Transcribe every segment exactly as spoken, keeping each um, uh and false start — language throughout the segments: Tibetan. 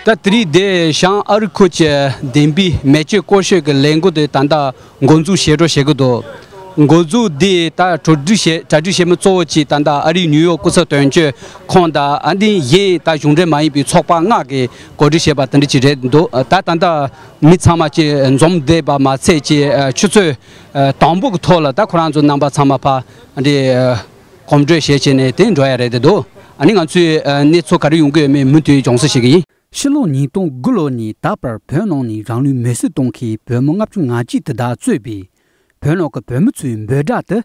ད་དེ་རིང་འདི་བྱང་ཨ་རི་ཁུལ་གྱི་བདེན་པའི་མེ་མཆོད་སྐོར་ཤོད་ཀྱི་ལས་འགུལ་དེ་ད་ལྟ་འགོ་འཛུགས་བྱེད་རོགས་བྱེད་ཀྱི་འདུག་འགོ་འཛུགས་འདི་ད་གྲ་སྒྲིག་བྱེད་གྲ་སྒྲིག་བྱེད་མི་གཙོ་བོ་གཅིག་ད་ལྟ་ཨ་རིའི་ནིའུ་ཡོག་སྐུ་ཚབ་དོན་གཅོད་ཁང་དང་། ཨ་འདི་གཞན་ད་གཞུང་འབྲེལ་མ་ཡིན་པའི་ཚོགས་པ་ལྔ་གིས་གོ་སྒྲིག་བྱས་པ་དེ་འདྲ་ཅིག་རེད་འདུག་ད་ད་ལྟ་མི་ཚང་མ་ཅིག་འཛོམས་བསྡད་པ་མ་ཚད་ཅིག་ཆུ་ཚོད་དང་པོ་གི་ཐོག་ལ་ད་ཁོ་རང་ཚོ་རྣམ་པ་ཚང་མ་ཕར་འདི་གོམ་བགྲོད་བྱས་བྱས་ནས་དེ་འགྲོ་ཡ་རེད་འདུག་ཨ་ནི་ང་ཚོས་གནས་ཚུལ་ག་རེ་ཡོང་གི་ཡོད་མེད་མུ་མཐུད་སྦྱོང་བརྡར་བྱེད་ཀྱི་ཡིན། ཕྱི་ལོ་ཉིས་སྟོང་དགུ་ལོ་ནས་ད་བར་བོད་ནང་ནས་རང་ལུས་མེར་སྲེག་གཏོང་མཁན་བོད་མི་ལྔ་བཅུ་ང་གཅིག་དེ་དག་གཙོས་པའི་བོད་ནང་གི་བོད་མི་ཚོའི་འབོད་སྒྲ་དེ་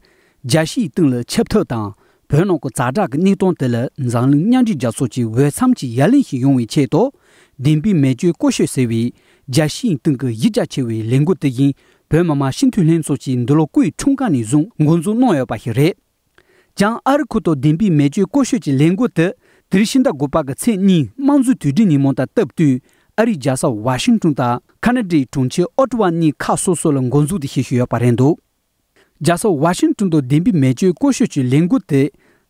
རྒྱལ་སྤྱིའི་སྟེང་ལ་ཁྱབ་ཐབས་དང་། བོད་ནང་གི་ཛ་དྲག་གི་གནས་སྟངས་དེ་ལ་འཛམ་གླིང་མཉམ་འབྲེལ་རྒྱལ་ཚོགས་ཀྱིས་འོས་འཚམ་གྱི་ཡ་ལན་ཞིག་ཡོང་བའི་ཆེད་དུ། བདེན་པའི་མེ་མཆོད་སྐོར་ཤོད་ཟེར་བའི་རྒྱལ་སྤྱིའི་སྟེང་གི་གཞི་རྒྱ་ཆེ་བའི་ལས་འགུལ་དེ་བཞིན་བོད་མི་མང་སྤྱི་འཐུས་ལྷན་ཚོགས་ཀྱིས་འདི་ལོ་སྤྱི་ཟླ་འཁྲུངས་སྐར་ནས་བཟུང་འགོ་འཛུགས་གནང་ཡོད་པ་ཞིག་རེད། བྱང་ཨ་རི་ཁུལ་དུ་བདེན་པའི་མེ་མཆོད་སྐོར་ཤོད་ཀྱི་ལས་འགུལ་དེ་དེ་རིང་ཕྱི་ཟླ་དགུ་པ་གི་ཚེས་གཉིས་དམངས་གཙོའི་དུས་དྲན་ཉིན་མོ་དང་སྟབས་བསྟུན་ཨ་རིའི་རྒྱལ་ས་ཝ་ཤིང་ཏོན་དང་ཁ་ན་ཌའི་གྲོང་ཁྱེར་ཨོ་ཊ་ཝ་གཉིས་ཁག་སོ་སོ་ལ་འགོ་འཛུགས་དེ་བྱེད་བཞིན་ཡོད་པ་རེད་འདུག་རྒྱལ་ས་ཝ་ཤིང་ཏོན་དུ་བདེན་པའི་མེ་མཆོད་སྐོར་ཤོད་ཀྱི་ལས་འགུལ་དེ་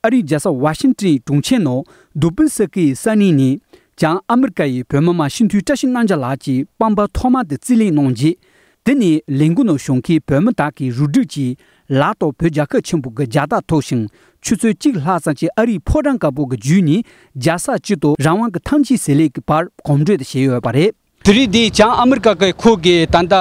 ཨ་རིའི་རྒྱལ་ས་ཝ་ཤིང་ཏོན་གྲོང་ཁྱེར་ནང་དུ་བིན་སི་ཀི་ཡི་ས་གནས་ནས་བྱང་ཨ་མི་རི་ཀ་ཡི་བོད་མི་མང་སྤྱི་འཐུས་བཀྲ་ཤིས་རྣམ་རྒྱལ་ལགས་ཀྱིས་པང་པར་ཐོག་མ་དེ་རྩིས་ལེན་གནང་རྗེས། དེ་ནས་ལས་འགུལ་ནང་ཞུགས་མཁན་བོད་མི་དག་གིས་རུ་སྒྲིག་གིས་ལག་ཏུ་བོད་རྒྱལ་ཁབ་ཆེན་པོ་གི་རྒྱལ་རྟགས་ཐོགས་ཤིང་། ཆུ་ཚོད་གཅིག་ལྷག་ཙམ་གྱི་ཨ་རིའི་ཕོ་བྲང་དཀར་པོ་གི་བརྒྱུད་ནས་རྒྱལ་ས་སྤྱི་དང་རང་དབང་གི་ཐང་ཆེན་ཟེར་ལེ་གི་བར་གོམ་བགྲོད་དེ་བྱས་ཡོད་པ་རེད། དེ་རིང་འདི་བྱང་ཨ་མི་རི་ཀ་གི་ཁུལ་གྱི་ད་ལྟ་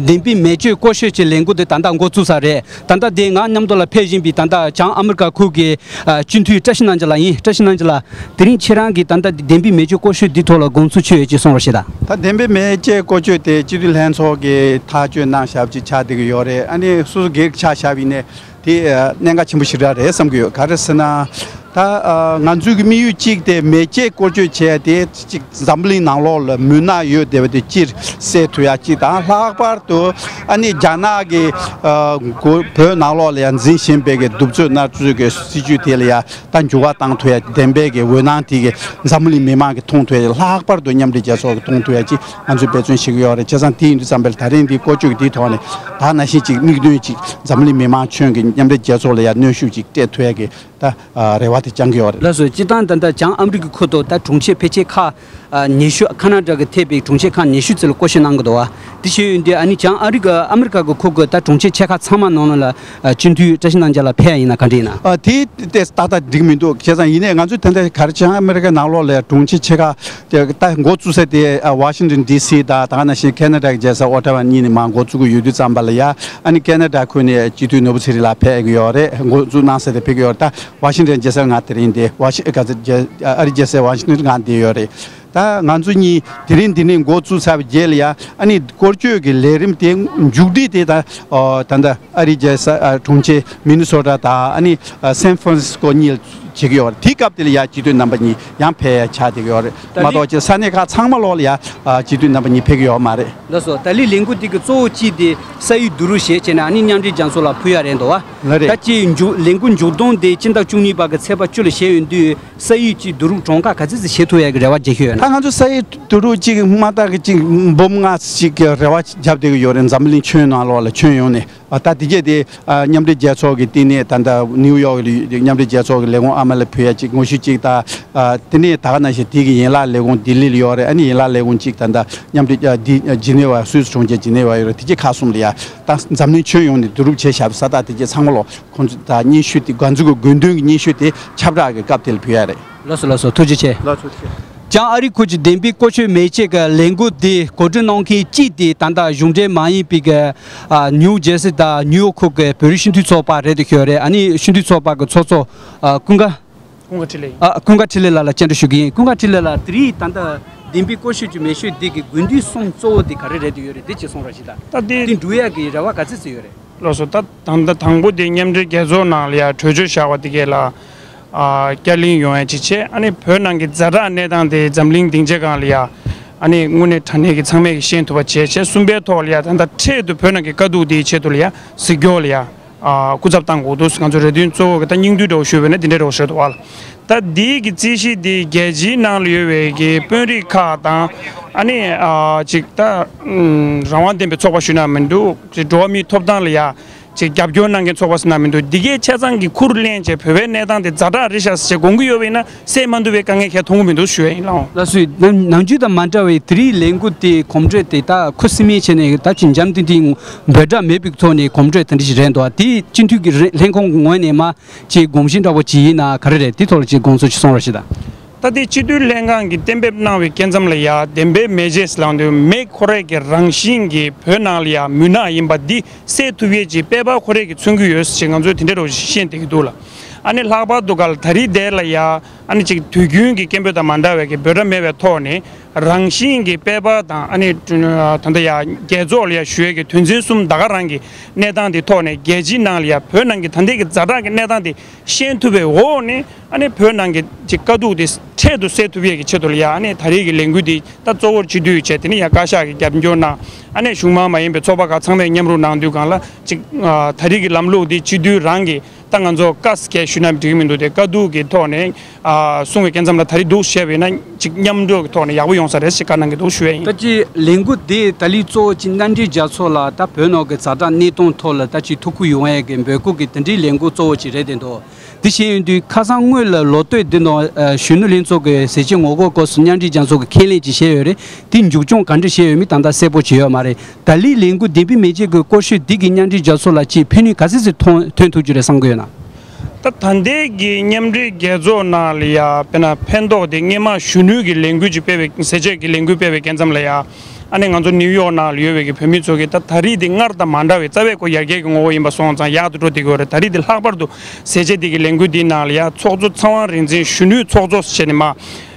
བདེན་པའི་མེ་མཆོད་སྐོར་ཤོད་ཀྱི་ལས་འགུལ་དེ་ད་ལྟ་འགོ་བཙུགས་ས་རེད། ད་ལྟ་འདི་ང་མཉམ་དུ་ལ་ཕེབས་བཞིན་པའི་ད་ལྟ་བྱང་ཨ་མི་རི་ཀ་ཁུལ་གྱི་སྤྱི་འཐུས་བཀྲ་ཤིས་རྣམ་རྒྱལ་ལགས་ཡིན། བཀྲ་ཤིས་རྣམ་རྒྱལ་ལགས། དེ་རིང་ཁྱེད་རང་གིས་ད་ལྟ་བདེན་པའི་མེ་མཆོད་སྐོར་ཤོད་འདིའི་ཐོག་ལ་དགོངས་ཚུལ་ཅི་ཡོད་ཅེས་གསུང་རོགས་ཞེས་དང་། ད་བདེན་པའི་མེ་མཆོད་སྐོར་ཤོད་དེ་སྤྱི་འཐུས་ལྷན་ཚོགས་ཀྱིས་ཐག་གཅོད་གནང་བཞག་ཅིག་ཆགས་བསྡད་ཀྱི་ཡོད་རེད། ཨ་ནི་སོ་སོ་སྒེར་གྱི་ཆ་བཞག་པ་ཡིན་ནའི་དེ་གནད་འགག་ཆེན་པོ་ཞེ་དྲག་རེད་བསམ་གྱི་ཡོད། ག་རེ་ཟེར་ན། ད་ང་ཚོའི་གི་དམིགས་ཡུལ་གཅིག་དེ་མེ་མཆོད་སྐོར་སྐྱོད་བྱས་དེ་གཅིག་འཛམ་གླིང་ནང་ལོགས་ལ་མུན་ནག་ཡོད་བསྡད་པ་དེ་སྤྱིར་སེལ་ཐུབ་ཡ་གཅིག་དང་། ལྷག་པར་དུ་ཨ་ནི་རྒྱ་ནག་གི་ཨ་གོ་བོད་ནང་ལོགས་ལ་ཡང་འཛིན་བཞིན་པའི་གི་གདུག་རྩུབ་མནར་གཅོད་ཀྱི་སྲིད་ཇུས་དེ་ལ་ཡང་ད་འགྱུར་བ་བཏང་ཐུབ་ཡ། བདེན་པའི་གི་འོད་སྣང་དེ་གི་འཛམ་གླིང་མི་མང་གིས་མཐོང་ཐུབ་ཡ། ལྷག་པར་དུ་མཉམ་འབྲེལ་རྒྱལ་ཚོགས་ཀྱིས་མཐོང་ཐུབ་ཡ་གཅིག་ང་ཚོས་འབད་བརྩོན་བྱེད་ཀྱི་ཡོད་རེད། བྱས་ཙང་དེ་ཡིན་དུས་ཙམ་པ་ལ་ད་རིང་འདི་སྐོར་སྐྱོད་ཀྱི་དེའི་ཐོག་ནས་ད་ནང་བཞིན་གཅིག་དམིགས་འདུན་གཅིག་འཛམ་གླིང་མི་མང་ཁྱོན་གྱི་མཉམ་འབྲེལ་རྒྱལ་ཚོགས་ལ་ཡང་གནོན་ཤུགས་གཅིག་སྤྲད་ཐུབ་ཡ་གི་ད་ཨ་རེ་བ་དེ་བཅང་གི་ཡོད་རེད། ལགས་སོ། སྤྱིར་བཏང་ད་ལྟ་བྱང་ཨ་མི་རི་ཀའི་ཁུལ་དུ་ད་གྲོང་ཁྱེར་ཕལ་ཆེར་ཁག་ཨ་ཉི་ཤུ། ཁ་ན་ཌ་གི་ཐེ་བའི་གྲོང་ཁྱེར་ཁག་ཉི་ཤུ་ཙམ་ལ་སྐོར་ཞིབ་གནང་གི་འདུག་བ། དེ་བྱས་ཡོད་དུས་ཨ་ནི་བྱང་ཨ་རི་ཀ་ཨ་མི་རི་ཀ་གི་ཁུལ་གྱི་ད་གྲོང་ཁྱེར་ཆེ་ཁག་ཚང་མ་ནང་ལ་ཨ་སྤྱི་འཐུས་བཀྲ་ཤིས་རྣམ་རྒྱལ་ལགས་ཕེབས་ཡ་ཡིན་ན་ག་འདྲ་ཡིན་ན། ཨ་དེ་ཏོག་ཙམ་ཏག་ཏག་འགྲིག་མི་འདུག་བྱས་ཙང་ཡིན་ནའི་ང་ཚོས་ད་ལྟ་ག་རེ་བྱང་ཨ་མི་རི་ཀ་ནང་ལོགས་ལ་གྲོང་ཁྱེར་ཆེ་ཁག་དེ་ད་འགོ་བཙུགས་ས་དེ་ཨ་ཝ་ཤིང་ཏོན་ཌི་སི་དང་། ད་ག་ནང་བཞིན་ཁ་ན་ཌ་གི་རྒྱལ་ས་ཨོ་ཊ་ཝ་གཉིས་ནས་མར་འགོ་བཙུགས་ཀྱི་ཡོད་དུས་ཙམ་པ་ལ་ཡ། ཨ་ནི་ཁ་ན་ཌ་ཁུལ་ནས་སྤྱི་འཐུས་ནོར་བུ་ཚེ་རིང་ལགས་ཕེབས་ཀྱི་ཡོད་རེད། འགོ་འཛུགས་གནང་ས་དེ་ཕེབས་ཀྱི་ཡོད་རེད། ད་ཝ་ཤིང་ཏོན་རྒྱལ་སར་ང་དེ་རིང་དེ་ཝ་ཤིང་ག་ཚོད་རྒྱལ་ཨ་རི་རྒྱལ་སའི་ཝ་ཤིང་ཏོན་ང་བསྡད་ཡོད་རེད། ད་ང་ཚོ་གཉིས་དེ་རིང་འདི་ནས་འགོ་བཙུགས་ཚར་བའི་རྗེས་ལ་ཡ། ཨ་ནི་སྐོར་སྐྱོད་ཀྱི་ལས་རིམ་དེ་མཇུག་སྒྲིལ་དེ་ད་ཨོ་ད་ལྟ་ཨ་རི་རྒྱལ་ས་ཨ་གྲོང་ཁྱེར་མི་ནི་སོ་ཊ་དང་། ཨ་ནི་ཨ་སན་ཧྥ་རན་སི་སྐོ་གཉིས་ལ་བྱེད་ཀྱི་ཡོད་རེད། དེའི་སྐབས་དེ་ལ་ཡ་སྤྱི་འཐུས་རྣམ་པ་གཉིས་ཡང་ཕེབས་ཡ་ཆགས་བསྡད་ཀྱི་ཡོད་རེད། ད་མ་ལི་གཏོགས་ཅིག་ས་གནས་ཁག་ཚང་མ་ལོགས་ལ་ཡ་ཨ་སྤྱི་འཐུས་རྣམ་པ་གཉིས་ཕེབས་ཀྱི་ཡོད་མ་རེད། ལགས་སོ། ད་ལི་ལས་འགུལ་འདི་གི་གཙོ་བོ་གཅིག་དེ་ས་ཡིག་བསྡུ་རུབ་བྱས་བྱས་ནས་ཨ་ནི་མཉམ་འབྲེལ་རྒྱལ་ཚོགས་ལ་ཕུལ་ཡ་རེད་འདུག་བ། ལགས་རེད། ད་ཅི་མཇུག་ལས་འགུལ་མཇུག་སྡོམ་དེ་སྤྱི་ཟླ་བཅུ་གཉིས་པ་གི་ཚེས་པ་བཅུ་ལ་བྱས་ཡོང་དུས་ས་ཡིག་ཅིག་བསྡུ་རུབ་གྲངས་ཀ་ག་ཚོད་ཙམ་བྱེད་ཐུབ་ཡ་གི་རེ་བ་རྒྱག་གི་ཡོད་ན། ད་ང་ཚོ་ས་ཡིག་བསྡུ་རུབ་ཅིག་མ་དག་གི་ཅིག་འབུམ་ལྔ་ཅིག་གི་རེ་བ་བརྒྱབ་བསྡད་ཀྱི་ཡོད་རེད། འཛམ་གླིང་ཁྱོན་ནང་ལོགས་ལ་ཁྱོན་ཡོངས་ནས། ཨ་ད་དེ་གས་དེ་ཨ་མཉམ་འབྲེལ་རྒྱལ་ཚོགས་ཀྱི་བསྟི་གནས། ད་ལྟ་ནིའུ་ཡོག་གི་མཉམ་འབྲེལ་རྒྱལ་ཚོགས་ཀྱི་ལས་ཁུངས་ཨ་མ་ལ་ཕུལ་ཡ་ཅིག་ངོ་བཤུས་ཅིག་དང་། ཨ་དེ་ནས་ད་ག་ནང་བཞིན་དེ་གི་ཡན་ལག་ལས་ཁུངས་ལྡི་ལི་ལ་ཡོད་རེད། ཨ་ནི་ཡན་ལག་ལས་ཁུངས་ཅིག་ད་ལྟ་མཉམ་འབྲེལ་ཨ་འདི་ཨ་ཇི་ནེ་ཝ། སུད་སི་གྲོང་ཁྱེར་ཇི་ནེ་ཝ་ཡོད་རེད། དེ་གས་ཁག་གསུམ་ལ་ཡ་ད་འཛམ་གླིང་ཁྱོན་ཡོངས་ནས་བསྡུ་རུབ་བྱས་བཞག་པའི་ས་རྟགས་དེ་གས་ཚང་མ་ལོ་ཁོང་ཚོ་ད་སྙན་ཞུ་དེ། ང་ཚོ་གི་དགོས་འདུན་གྱི་སྙན་ཞུ་དེ་ཁྱབ་བསྒྲགས་ཀྱི་སྐབས་དེ་ལ་ཕུལ་ཡ་རེད། ལགས་སོ། ལགས་སོ། ཐུགས་རྗེ་ཆེ། ལགས་སོ། ཐུགས་རྗེ་ཆེ། བྱང་ཨ་རི་ཁུལ་གྱི་བདེན་པའི་སྐོར་ཤོད་མེ་མཆོད་ཀྱི་ལས་འགུལ་འདི་གོ་སྒྲིག་གནང་མཁན་གཅིག་དེ་ད་ལྟ་གཞུང་འབྲེལ་མ་ཡིན་པའི་གི་ཨ་ནིའུ་ཇར་སི་དང་ནིའུ་ཡོག་ཁུལ་གྱི་བོད་རིགས་སྤྱི་འཐུས་ཚོགས་པ་རེད་འདུག་ཞུ་ཡ་རེད། ཨ་ནི་སྤྱི་འཐུས་ཚོགས་པ་གི་ཚོགས་གཙོ་ཨ་ཀུན་དགའ། ཀུན་དགའ་འཕྲིན་ལས་ཡིན། ཨ་ཀུན་དགའ་འཕྲིན་ལས་ལགས་ལ་བཅར་འདྲི་ཞུ་གི་ཡིན། ཀུན་དགའ་འཕྲིན་ལས་ལགས། དེ་རིང་ད་ལྟ་བདེན་པའི་སྐོར་ཤོད་ཀྱི་མེ་མཆོད་འདི་གི་དགོས་འདུན་གསུམ་གཙོ་བོ་འདི་ག་རེ་རེད་འདུག་ཡོད་རེད། འདི་ཅིག་གསུང་རོགས་ཞེས་དང་། ད་འདི་འདི་འགྲུབ་ཡ་གི་རེ་བ་ག་ཚོད་ཙམ་ཡོད་རེད། ལགས་སོ། ད་ད་ལྟ་དང་པོ་དེ་མཉམ་འབྲེལ་རྒྱལ་ཚོགས་ནང་ལ་ཡ་གྲོས་ཆོད་བཞག་པ་དེ་གས་ལ་ཨ་བསྐྱར་གླེང་ཡོང་ཡ་ཅིག་བྱས། ཨ་ནི་བོད་ནང་གི་ཛ་དྲག་གནས་སྟངས་དེ་འཛམ་གླིང་སྡིངས་ཆ་སྒང་ལ་ཡ་ཨ་ནི་དངོས་གནས་དྲང་གནས་ཀྱི་ཚང་མས་ཀྱི་ཤེས་ཐུབ་པ་བྱས་བྱས། གསུམ་པའི་ཐོག་ལ་ཡ་ད་ལྟ་འཕྲལ་དུ་བོད་ནང་གི་དཀའ་སྡུག་དེའི་ཆེད་དུ་ལ་ཡ་གཟིགས་སྐྱོང་ལ་ཡ་ཨ་སྐུ་ཚབ་བཏང་དགོས་འདུག་ང་ཚོ་རེ་འདུན་གཙོ་བོ་གི་ད་སྙིང་བསྡུས་འདྲ་བོ་ཞུས་པ་ཡིན་ན་དེ་འདྲ་འདྲ་བོ་ཞུ་འདུག་བ་ལ། ད་འདི་གི་རྩིས་གཞི་འདི་རྒྱལ་སྤྱིའི་ནང་ལ་ཡོད་པའི་གི་དཔོན་རིགས་ཁག་དང་། ཨ་ནི་ཨ་ཅིག་ད་ཨམ་རང་དབང་ལྡན་པའི་ཚོགས་པ་ཞུ་ན་མི་འདུག་ཅིག་འགྲོ་བ་མིའི་ཐོབ་ཐང་ལ་ཡ་ ཅིག་རྒྱབ་སྐྱོར་གནང་མཁན་ཚོགས་པ་སུ་ན་མི་འདུག་འདི་གའི་ཆ་ཚང་གི་ཁུར་ལེན་བྱས་བོད་པའི་གནས་སྟངས་དེ་ཛ་དྲག་རེད་ཤག་ཟེར་དགོངས་ཀྱི་ཡོད་པ་ཡིན་ན་སེལ་མ་ཐུབ་པའི་དཀའ་ངལ་གང་ཡང་མཐོང་གི་མི་འདུག་ཞུ་ཡ་ཡིན་ལགས། ལགས་སོ། ནམ་ནམ་རྒྱུན་དང་མ་འདྲ་བའི་དེ་རིང་ལས་འགུལ་དེ་གོམ་བགྲོད་དེ་ད་ཁུ་སིམ་མེར་བྱས་ནས་ད་ཅིག་འཇམ་ཐིང་ཐིང་འབོད་སྒྲ་མེད་པའི་ཐོག་ནས་གོམ་བགྲོད་དེ་འདྲ་ཞིག་རེད་འདུག་དེ་སྤྱི་འཐུས་ཀྱི་རེ་ལྷན་ཁང་གི་ངོས་ནས་མ་ཅིག་དགོངས་གཞི་འདྲ་པོ་ཅིག་ཡིན་ན་ག་རེ་རེད། དེ་ཐོག་ལ་ཅིག་དགོངས་ཚུལ་ཅིག་གསུང་རོགས་ཞུ་དང་། ད་ལྟའི་སྤྱི་འཐུས་ལྷན་ཁང་གིས་གཏན་འབེབས་གནང་བའི་སྐྱེ་མཚམས་ལ་ཡ་བདེན་པའི་མེ་ལྕེ་ཟེར་ལབ་དུས་མེ་ཁོ་རའི་གི་རང་བཞིན་གྱི་བོད་ནང་ལ་ཡ་མུན་ནག་ཡིན་པ་འདི་སེལ་ཐུབ་ཡས་ཀྱི་དཔེ་པ་ཁོ་རའི་གི་མཚོན་གྱི་ཡོད་ཅེས་ང་ཚོས་དེ་འདྲ་རོ་ཤེས་བསྡད་ཀྱི་འདུག་ལ། ཨ་ནི་ལྷག་པར་དུ་ག་ལ་ད་རེས་དེ་ལ་ཡ་ཨ་ནི་ཅིག་དུས་རྒྱུན་གྱི་སྐད་འབོད་དང་མ་འདྲ་བའི་གི་འབོད་སྒྲ་མེད་པའི་ཐོག་ནས་རང་བཞིན་གྱི་དཔེ་པ་དང་ཨ་ནི་ད་ལྟ་ཡ་རྒྱལ་ཚོགས་ལ་ཡ་ཞུ་ཡས་ཀྱི་དོན་ཚན་གསུམ་ད་ག་རང་གི་གནས་སྟངས་དེ་ཐོག་ནས་རྒྱལ་སྤྱིའི་ནང་ལ་ཡ་བོད་ནང་གི་ད་ལྟའི་གི་ཛ་དྲག་གི་གནས་སྟངས་དེ་ཤེས་ཐུབ་པའི་འོག་ནས་ཨ་ནི་བོད་ནང་གི་ཅིག་དཀའ་སྡུག་དེ་འཕྲལ་དུ་སེལ་ཐུབ་ཡས་ཀྱི་ཆེད་དུ་ལ་ཡ་ཨ་ནི་ད་རེས་ཀྱི་ལས་འགུལ་འདི་ད་གཙོ་བོར་སྤྱི་འཐུས་བྱས་དེ་ནི་ཡ་བཀའ་ཤག་གིས་རྒྱབ་སྐྱོར་གནང་། ཨ་ནི་གཞུང་མང་མ་ཡིན་པའི་ཚོགས་པ་ཁག་ཚང་མས་མཉམ་རུབ་གནང་དུས་སྒང་ལ་ཅིག་ད་རེས་ཀྱི་ལམ་ལུགས་འདི་སྤྱི་འཐུས་རང་གི་ད་ང་ཚོ་བཀའ་སྐད་ཞུས་ན་འགྲིག་གི་མི་འདུག་སྟེ་དཀའ་སྡུག་གི་ཐོག་ནས་གསུང་བའི་སྐད་མཚམས་ལ་ད་རེས་འདུག་བཤད་པ་ཡིན་ན་ཅིག་མཉམ་འགྲོ་གི་ཐོག་ནས་ཡག་པོ་ཡོང་ས་རེད་ཞེས་བཀའ་གནང་གི་འདུག་ཞུ་ཡས་ཡིན། ད་ཅི་ལས་འགུལ་འདི་ད་ལི་གཙོ་བོ་ཅིག་མཉམ་འབྲེལ་རྒྱལ་ཚོགས་ལ་ད་བོད་ནང་གི་ཛ་དྲག་གནས་སྟངས་ཐོག་ལ་ད་ཅི་ཐུགས་ཁུར་ཡོང་ཡས་ཀྱི་འབོད་སྐུལ་གྱི་དེ་འདྲའི་ལས་འགུལ་གཙོ་བོ་ཅིག་རེད་དེ་འདུག་དེ་བཞིན་ཡིན་དུས་ཁ་སང་སྔོན་ལ་ལོ་སྟོད་འདི་ནང་གཞོན་ནུ་ལྷན་ཚོགས་ཀྱི་ཟས་བཅད་ངོ་རྒོལ་སྐོར་སུ་མཉམ་འབྲེལ་རྒྱལ་ཚོགས་ཀྱི་ཁས་ལེན་ཅིག་བྱས་ཡོད་རེད། དེ་མཇུག་སྐྱོང་ག་འདྲ་བྱས་ཡོད་མེད་ད་ལྟ་གསལ་པོ་བྱས་ཡོད་མ་རེད། ད་ལི་ལས་འགུལ་བདེན་པའི་མེ་ལྕེ་གི་སྐོར་ཤོད་འདི་གི་མཉམ་འབྲེལ་རྒྱལ་ཚོགས་ལ་ཅིག་ཕན་ནུས་ག་ཚད་ཅིག་ཐོན་ཐོན་ཐུབ་རྒྱུ་རེད་བསམ་གི་ཡོད་ན། ད་ད་ལྟའི་གི་མཉམ་འབྲེལ་རྒྱལ་ཚོགས་ནང་ལ་ཡ་དཔེར་ན་ཕན་ཐོགས་དེ་སྔས་མ་གཞོན་ནུའི་གི་ལས་འགུལ་ཅིག་སྤེལ་བའི་ཟས་བཅད་ཀྱི་ལས་འགུལ་སྤེལ་བའི་སྐབས་མཚམས་ལ་ཡ། ཨ་ནི་ང་ཚོ་ནིའུ་ཡོག་ནང་ལ་ཡོད་པའི་གི་བོད་མི་ཚོ་གིས་ད་ད་རེས་དེ་སྔར་དང་མ་འདྲ་བའི་རྩ་བའི་སྒོ་ཡར་རྒྱས་ཀྱི་ངོ་བོ་ཡིན་པ་སོང་ཙང་ཡག་ཏུ་འགྲོ་བསྡད་ཀྱི་ཡོད་རེད། ད་རེས་དེ་ལྷག་པར་དུ་ཟས་བཅད་དེ་གི་ལས་འགུལ་འདིའི་ནང་ལ་ཡ་ཚོགས་གཙོ་ཚེ་དབང་རིག་འཛིན་གཞོན་ནུའི་ཚོགས་གཙོ་ཟེར་ནས་མ།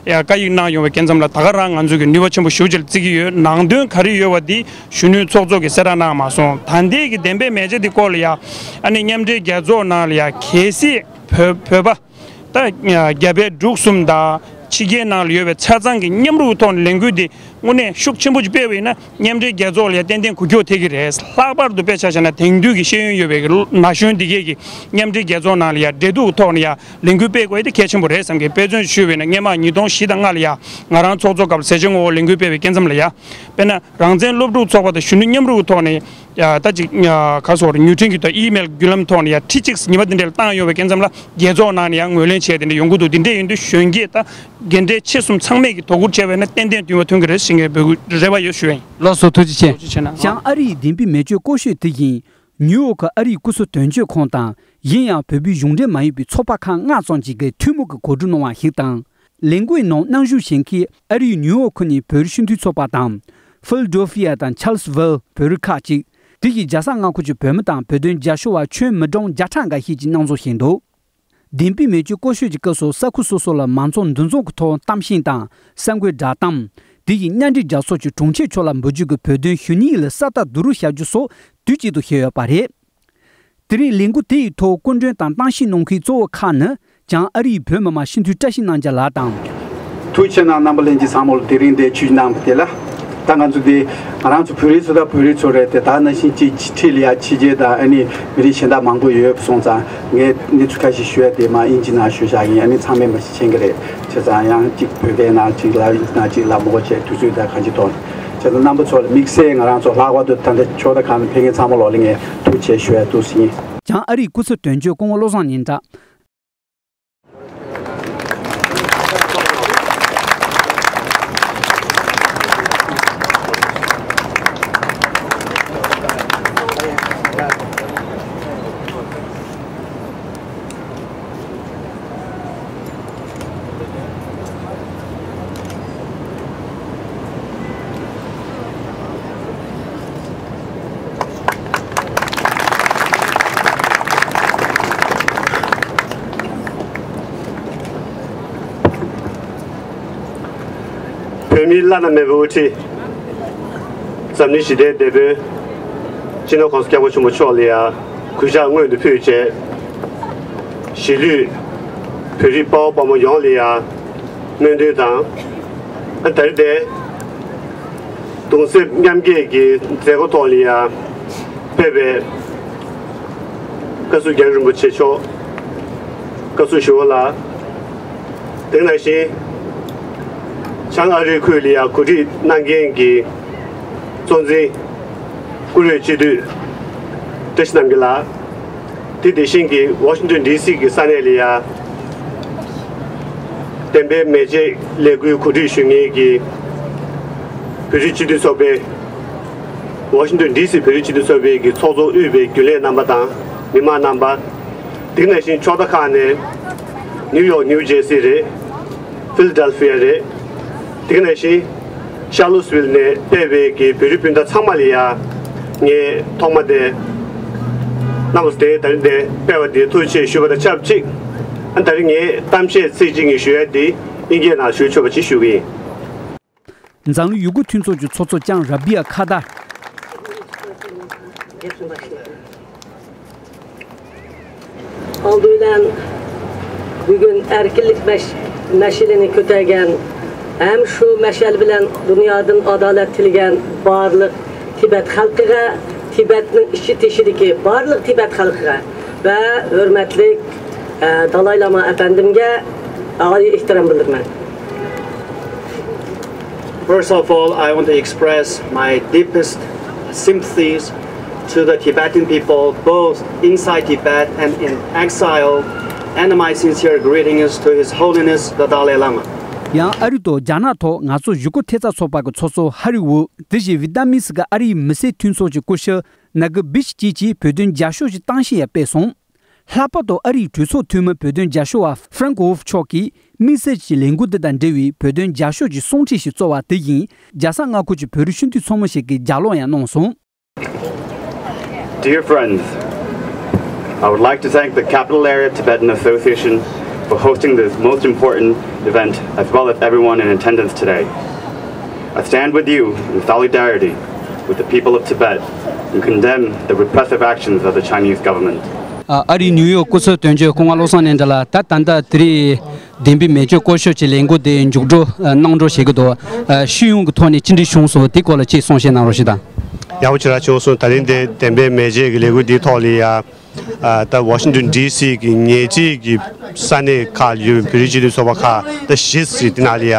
ཡ་བཀའ་ཡིག་གནང་ཡོང་བའི་སྐབས་མཚམས་ལ་ད་ག་རང་ང་ཚོ་གི་ནུས་པ་ཆེན་པོ་ཞེ་པོ་ཅིག་ལ་བརྩི་གི་ཡོད། ནང་དོན་ག་རེ་ཡོད་པ་འདི་གཞོན་ནུའི་ཚོགས་གཙོ་གིས་གསལ་བསྒྲགས་གནང་མ་སོང་། ད་ལྟའི་གི་བདེན་པའི་མེ་ལྕེ་འདི་སྐོར་ལ་ཡ་ཨ་ནི་མཉམ་འབྲེལ་རྒྱལ་ཚོགས་ནང་ལ་ཡ་གལ་སྲིད་བོད་བོད་པ་ད་རྒྱ་བལ་འབྲུག་གསུམ་དང་ཕྱི་རྒྱལ་ནང་ལ་ཡོད་པའི་ཆ་ཚང་གི་མཉམ་རུབ་ཐོག་ནས་ལས་འགུལ་འདི་དངོས་གནས་ཤུགས་ཆེན་པོ་ཅིག་སྤེལ་བ་ཡིན་ན་མཉམ་འབྲེལ་རྒྱལ་ཚོགས་ལ་ཡ་ཏན་ཏན་འགུལ་སྐྱོད་ཐེབས་ཀྱི་རེད། ལྷག་པར་དུ་དཔེ་ཆ་བཞག་ན་དེང་དུས་ཀྱི་ཤེས་ཡོན་ཡོད་པའི་གི་ན་གཞོན་འདི་གས་ཀྱི་མཉམ་འབྲེལ་རྒྱལ་ཚོགས་ནང་ལ་ཡ་འབྲེལ་གཏུག་ཐོག་ནས་ཡ་ལས་འགུལ་སྤེལ་དགོས་ཡ་དེ་གལ་ཆེན་པོ་རེད་བསམ་གི། དཔེ་མཚོན་ཞུས་པ་ཡིན་ན་སྔས་མ་ཉིས་སྟོང་བཞི་དང་ལྔ་ལ་ཡ་ང་རང་ཚོགས་གཙོ་སྐབས་ལ་ཟས་བཅད་ངོ་རྒོལ་ལས་འགུལ་སྤེལ་བའི་སྐབས་མཚམས་ལ་ཡ། དཔེར་ན་རང་བཙན་སློབ་ཕྲུག་ཚོགས་པ་དང་གཞོན་ནུ་མཉམ་རུབ་ཐོག་ནས་ཡ་ད་ཅིག་ག་སོགས་ཉུ་ཕྲེང་གི་ཐོག་ཨི་མེལ་བརྒྱུད་ལམ་ཐོག་ནས་ཡ་ཁྲི་གཅིག་ཉི་མ་དེ་འདྲ་ལ་བཏང་ཡོང་བའི་སྐབས་མཚམས་ལ་རྒྱལ་ཚོགས་ནང་ནས་ཡ་ངོས་ལེན་བྱས་དེ་འདྲ་ཡོང་གི་འདུག་དེ་འདྲ་ཡིན་དུས་གཞོན་སྐྱེས་དང་རྒན་གྲས་ཆེ་གསུམ་ཚང་མས་ཀྱི་དོ་ཁུར་བྱས་པ་ཡིན་ན་ཏན་ཏན་འདུན་མ་ཐོན་གི་རེད་ཟེར་མཁན་འབོད་སྐུལ་རེ་བ་ཡོད་ཞུ་བ་ཡིན། ལགས་སོ་ཐུགས་རྗེ་ཆེ། ཐུགས་རྗེ་ཆེ་གནང་། བྱང་ཨ་རིའི་བདེན་པའི་མེ་ལྕེ་སྐོར་ཤོད་དེ་བཞིན་ཉིའུ་ཡོག་གི་ཨ་རིའི་སྐུ་ཚབ་དོན་གཅོད་ཁང་དང་ཡིན་ཡང་བོད་པའི་གཞུང་འབྲེལ་མ་ཡིན་པའི་ཚོགས་པ་ཁག་ལྔ་ཙམ་ཞིག་གིས་ཐུན་མོང་གི་གོ་སྒྲིག་གནང་བ་ཞིག་དང་། ལས་འགུལ་ནང་མཉམ་ཞུགས་བྱེད་མཁན་ཨ་རིའི་ཉིའུ་ཡོག་ཁུལ་ནས་བོད་རིགས་སྤྱི་མཐུན་ཚོགས་པ་དང་། ཕིལ་ཌེལ་ཕི་ཡ་དང་ཆཱལ་སི་ཝིལ་བོད་རིགས་ཁག་ཅིག་དེ་བཞིན་རྒྱལ་ས་མངའ་ཁོངས་ཀྱི་བོད་མི་དང་བོད་དོན་རྒྱབ་སྐྱོར་བ་ཁྱོན་མི་གྲངས་བརྒྱ་ཕྲག་འགའ་ཤས་ཀྱིས་མཉམ་འཛོམས་བྱས་འདུག་བདེན་པའི་མེ་ལྕེ་སྐོར་ཤོད་ཀྱི་སྐབས་སུ་ས་ཁུལ་སོ་སོ་ལ་མང་ཚོགས་འདུ་འཛོམས་ཀྱི་ཐོག་གཏམ་བཤད་དང་གསར་འགོད་བསྒྲགས་གཏམ། དེ་བཞིན་མཉམ་འབྲེལ་རྒྱལ་ཚོགས་ཀྱི་དྲུང་ཆེ་མཆོག་ལ་འབུལ་རྒྱུ་གི་བོད་དོན་ཞུ་སྙན་ལ་ས་རྟགས་བསྡུ་རུབ་བྱ་རྒྱུ་སོགས་དུས་གཅིག་ཏུ་བྱས་ཡོད་པ་རེད། དེ་རིང་ལས་འགུལ་དེ་ཡི་ཐོག་སྐུ་མགྲོན་དང་གཏམ་བཤད་གནང་མཁན་གཙོ་བོ་ཁག་ནི་བྱང་ཨ་རིའི་བོད་མི་མང་སྤྱི་འཐུས་བཀྲ་ཤིས་རྣམ་རྒྱལ་ལགས་དང་། ཐུགས་རྗེ་ཆེ་གནང་རྣམ་པ་ལྷན་རྒྱས་ཚང་མ་ལ་དེ་རིང་འདིར་ཆིབས་བསྒྱུར་གནང་བ་དེ་ལ། ད་ང་ཚོ་འདི་ང་རང་ཚོ་བོད་རིགས་ཚོ་དང་བོད་རིགས་ཚོ་རེད་དེ་ད་ནང་བཞིན་གཅིག་ཕྱི་ལ་ཡ་ཕྱི་རྒྱལ་དང་ཨ་ནི་མི་རིགས་གཞན་དག་མང་པོ་ཡོད་སོང་ཙང་ངས་གནས་ཚུལ་ཁ་ཤས་ཞུ་ཡ་དེ་མ་དབྱིན་ཇི་ནང་ཞུ་བཞག་ཡིན། ཨ་ནི་ཚང་མས་མ་ཤེས་མཁྱེན་གྱི་རེད། བྱས་ཙང་ཡང་གཅིག་བོད་སྐད་ནང་གཅིག་ལ་དབྱིན་ཇི་ནང་གཅིག་ལ་མོ་བྱས་དུས་ཚོད་དང་གང་ཅི་ཐོག་ནས། བྱས་ཙང་རྣམ་པ་ཚོ་ལ་དམིགས་བསལ་ང་རང་ཚོ་ལྷག་པར་དུ་ད་ལྟ་ཕྱོགས་མཐའ་ཁག་ནས་ཕེབས་མཁན་ཚང་མ་ལོག་ལ་ངས་ཐུགས་རྗེ་ཆེ་ཞུ་ཡ་འདུག་ཟེར་ཡིན། བྱང་ཨ་རིའི་སྐུ་ཚབ་དོན་གཅོད་སྐུ་ངོ་བློ་བཟང་སྙན་གྲགས། བོད་མིའི་བླ་ན་མེད་པའི་དབུ་ཁྲིད། འཛམ་གླིང་ཞི་བདེའི་དེད་དཔོན། སྤྱི་ནོར་༸གོང་ས་༸སྐྱབས་མགོན་ཆེན་པོ་མཆོག་ལ་ཡང་གུས་ཕྱག་སྔོན་དུ་ཕུལ་བྱས། གཞིས་ལུས་བོད་རིགས་དཔའ་བོ་དཔའ་མོ་ཡོངས་ལ་ཡང་སྨོན་འདུན་དང་། ཨ་ད་རེས་དེ་གདུང་སེམས་མཉམ་སྐྱེད་ཀྱི་མཛད་སྒོ་ཐོག་ལ་ཡང་ཕེབས་པའི་བཀའ་ཟུར་རྒྱ་རི་རིན་པོ་ཆེ་མཆོག་བཀའ་ཟུར་ཞུ་བ་ལགས། དེ་ནང་བཞིན་བྱང་ཨ་རིའི་ཁུལ་ལ་ཡང་གོ་སྒྲིག་གནང་མཁན་གྱི་གཙོ་འཛིན་བཀུར་འོས་སྤྱི་འཐུས་ བཀྲ་ཤིས་རྣམ་རྒྱལ་ལགས། དེ་དེ་བཞིན་གྱི་ཝ་ཤིང་ཏོན་ཌི་སི་གི་ས་གནས་ལ་ཡ། བདེན་པའི་མེ་ལྕེ་ལས་འགུལ་གོ་སྒྲིག་ཞུ་མཁན་གྱི་བོད་རིགས་སྤྱི་མཐུན་ཚོགས་པའི། ཝ་ཤིང་ཏོན་ཌི་སི་བོད་རིགས་སྤྱི་མཐུན་ཚོགས་པའི་གི་ཚོགས་གཙོ་དབུས་པའི་རྒྱུན་ལས་རྣམ་པ་དང་མི་མང་རྣམ་པ། དེ་ནང་བཞིན་ཕྱོགས་མཐའ་ཁག་ནས་ནིའུ་ཡོག་ནིའུ་ཇེར་སི་རེད། ཕི་ལ་ཌེལ་ཕི་ཡ་རེད། དེ་ནང་བཞིན་ཤར་ལུ་སི་ཝིལ་ནས་ཕེབས་པའི་གི་བོད་རིགས་སྤུན་ཟླ་ཚང་མ་ལ་ཡ། ངས་ཐོག་མ་དེ་གནམ་བསྟན་ད་རིང་དེ་ཕེབས་པ་དེ་ཐུགས་རྗེ་ཆེ་ཞུ་བ་དང་ཆབས་ཅིག་ཨ་ད་རིང་ངས་གཏམ་བཤད་ཚིག་གཅིག་གཉིས་ཞུ་ཡ་དེ་དབྱིན་སྐད་ནང་ཞུ་ཆོག་པ་ཅིག་ཞུ་གི་ཡིན། འཛམ་གླིང་ཡུ་གུར་མཐུན་ཚོགས་ཀྱི་ཚོགས་གཙོ་ལྕམ་ར་བི་ཡ་ཁ་ཏར། Aldıyla bugün erkinlik meş meşalini kötergen hem şu meşal bilen dünyadan adalet tilgen barlıq Tibet halkıga, Tibet'nin içi tişideki barlıq Tibet halkıga ve hürmetli e, Dalai Lama Efendimge ağır ihtiram bildirmen. First of all, I want to express my deepest sympathies to the Tibetan people, both inside Tibet and in exile, and my sincere greetings to His Holiness the Dalai Lama. ཡང་ཨ་རི་དང་རྒྱ་ནག་ཐོག་ང་ཚོ་གཞིས་ཁོག་ཐེབས་རྩ་ཚོགས་པ་གི་ཚོགས་གཙོ་ཧ་རི་ཝུ། དེ་བཞིན་ཝི་ཏ་མིན་སི་གི་ཨ་རིའི་མི་སེར་མཐུན་ཚོགས་ཀྱི་སྐུ་ཞབས་ནག་གི་བི་ཤི་ཅི་གིས་བོད་དོན་རྒྱབ་སྐྱོར་གྱི་གཏམ་བཤད་ཡང་སྤེལ་སོང་། ལྷག་པར་དུ་ཨ་རིའི་གྲོས་ཚོགས་འཐུས་མི་བོད་དོན་རྒྱབ་སྐྱོར་བ་ཧྥ་རན་ཀོ་ཝོལ་ཕི་མཆོག་གིས་དམིགས་བསལ་གྱི་ལས་འགུལ་འདི་དང་འབྲེལ་བའི་བོད་དོན་རྒྱབ་སྐྱོར་གྱི་གསུང་འཕྲིན་ཞིག་བསྩལ་བ་དེ་ཡིན། རྒྱལ་ས་མངའ་ཁུལ་གྱི་བོད་རིགས་སྤྱི་འཐུས་ཚང་མ་ཞིག་གིས་རྒྱབ་ལོག་ཡང་གནང་སོང་། Dear friends, I would like to thank the Capital Area Tibetan Association for hosting this most important event, as well as everyone in attendance today. I stand with you in solidarity with the people of Tibet and condemn the repressive actions of the Chinese government. ཨ་རིའི་ནིའུ་ཡོག་སྐུ་ཚབ་དོན་གཅོད་སྐུ་ངོ་བློ་བཟང་གནས་བདེ་ལགས། ད་ད་ལྟ་དེ་རིང་བདེན་པའི་མེ་ལྕེ་སྐོར་ཞིབ་ཀྱི་ལས་འགུལ་དེ་མཇུག་སྒྲིལ་གནང་འགྲོ་བྱེད་ཀྱི་འདུག་ཨ་སྤྱི་ཡོངས་ཀྱི་ཐོག་ནས་ཅི་འདྲ་བྱུང་སོང་། དེ་སྐོར་ལ་ཅིག་གསུང་བཤད་གནང་རོགས་ཞུ་དང་། ཡག་པོ་ཞེ་དྲག་བྱུང་སོང་། ད་རིང་དེ་བདེན་པའི་མེ་ལྕེ་གི་ལས་འགུལ་འདིའི་ཐོག་ལ་ཡ། ཨ་ད་ཝ་ཤིང་ཏོན་ཌི་སི་གི་ཉེ་འཁྲིས་ཀྱི་ས་གནས་ཁག་ཡོད་པའི་བོད་རིགས་སྤྱི་མཐུན་ཚོགས་པ་ཁག་ད་བཞི་ཞིག་དེ་ནང་ལ་ཡ།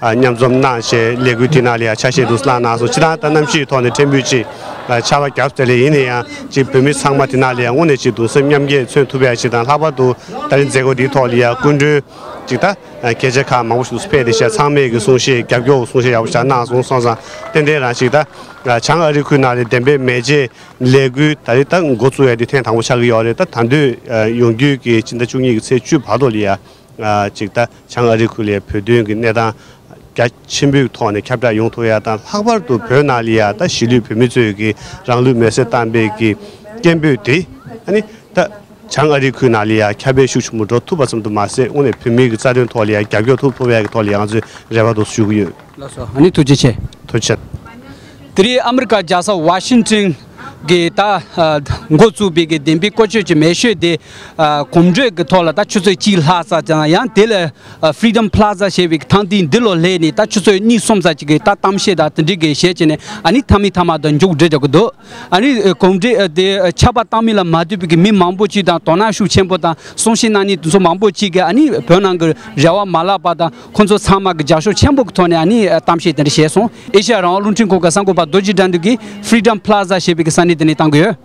ཨ་མཉམ་འཛོམས་གནང་བྱས་ལས་འགུལ་དེ་ནང་ལ་ཡང་ཆ་ཤས་འདུག་སེ་བླངས་གནང་སོང་། སྤྱིར་བཏང་ད་གནམ་གཤིས་ཐོག་ནས་ཕྲན་བུ་ཅིག་ཨ་ཆར་པ་བརྒྱབ་ཚར་ལེ། ཡིན་ན་ཡང་ཅིག་བོད་མི་ཚང་མ་དེ་ནང་ལ་ཡང་དངོས་གནས་ཅིག་གདུང་སེམས་མཉམ་སྐྱེད་མཚོན་ཐུབ་ཡ་ཅིག་དང་། ལྷག་པར་དུ་ད་རིང་མཛད་སྒོ་འདིའི་ཐོག་ལ་ཡང་སྐུ་མགྲོན་ཅིག་ད་ཨ་སྐད་ཆ་ཁག་མང་པོ་ཞིག་འདུག་སེ་ཕེབས་ཏེ་བྱས་ཚང་མས་ཀྱི་གསུང་བཤད་རྒྱབ་སྐྱོར་གསུང་བཤད་ཡག་པོ་ཞིག་གནང་སོང་། སོང་ཙང་ཏན་ཏན་རང་ཅིག་ད་ཨ་བྱང་ཨ་རི་ཁུལ་ནང་ལ་བདེན་པའི་མེ་ལྕེ་ལས་འགུལ་ད་རེས་ད་འགོ་བཙུགས་ཡ་དེ་ཐེངས་དང་པོ་ཆགས་ཀྱི་ཡོད་རེད། ད་ད་དུང་ཨ་ཡོང་རྒྱུའི་གི་ཕྱི་ཟླ་བཅུ་གཉིས་ཀྱི་ཚེས་བཅུ་བར་དུ་ལ་ཡ། ཅིག་ད་བྱང་ཨ་རི་ཁུལ་ལ་བོད་དོན་གྱི་གནས་སྟངས་རྒྱ་ཆེན་པོའི་ཐོག་ནས་ཁྱབ་བསྒྲགས་ཡོང་ཐུབ་ཡ་དང་། ལྷག་པར་དུ་བོད་ནང་ལ་ཡ་ད་གཞིས་ལུས་བོད་མི་ཚོས་ཀྱི་རང་ལུས་མེར་སྲེག་བཏང་པའི་གི་སྐད་འབོད་དེ་ཨ་ནི་ད་བྱང་ཨ་རི་ཁུལ་ནང་ལ་ཡ་ཁྱབ་སྤེལ་ཤུགས་ཆེན་པོ་འགྲོ་ཐུབ་པ་ཙམ་དུ་མ་ཟད། དངོས་གནས་བོད་མིའི་གི་རྩ་དོན་ཐོག་ལ་ཡ་རྒྱབ་སྐྱོར་ཐུབ་ཐུབ་ཡ་གི་ཐོག་ལ་ཡ་ང་ཚོས་རེ་བ་འདུག་ཞུ་གི་ཡོད། ལགས་སོ། ཨ་ནི་ཐུགས་རྗེ་ཆེ། ཐུགས་རྗེ་ཆེ། དེ་རིང་ཨ་མི་རི་ཀ་རྒྱལ་ས་ཝ་ཤིང་ཊོན་གྱི་ད་ཨ་འགོ་བཙུགས་པའི་གི་བདེན་པའི་སྐོར་སྐྱོད་ཀྱི་མེ་ཤོད་དེ་ཨ་གོམ་བགྲོད་ཀྱི་ཐོག་ལ་ད་ཆུ་ཚོད་གཅིག་ལྷག་ཙམ་ཙམ། ཡང་དེ་ལ་ཨ་Freedom Plaza ཞེས་པའི་ཐང་སྟེང་འདི་ལོ་སླེབས་ནས་ད་ཆུ་ཚོད་གཉིས་གསུམ་ཙམ་ཅིག་གི་ད་གཏམ་བཤད་དང་དེ་འདྲའི་གི་བྱས་བྱས་ནས་ཨ་ནི་མཐའ་མའི་མཐའ་མ་དུ་མཇུག་སྒྲིལ་རྒྱག་གི་འདུག་ཨ་ནི་གོམ་བགྲོད་དེ་ཆར་པ་བཏང་མིན་ལ་མ་ལྟོས་པའི་གི་མི་མང་པོ་ཅིག་དང་དོ་སྣང་ཤུགས་ཆེན་པོ་དང་གསུང་བཤད་གནང་མཁན་དེ་ཚོ་མང་པོ་ཅིག་གིས་ཨ་ནི་བོད་ནང་གི་རེ་བ་མ་བརླག་པ་དང་། ཁོང་ཚོ་ཚང་མ་གི་རྒྱབ་སྐྱོར་ཆེན་པོ་གི་ཐོག་ནས་ཨ་ནི་གཏམ་བཤད་དེ་འདྲ་བྱས་སོང་། ཨེ་ཤ་ཡ་རང་དབང་རླུང་འཕྲིན་ཁང་གི་གསར་འགོད་པ་རྡོ་རྗེ་དགྲ་འདུལ་གྱིས་Freedom Plaza ཞེས་པའི་གི་ས་གནས་དེ་ནས་བཏང་གི་ཡོད།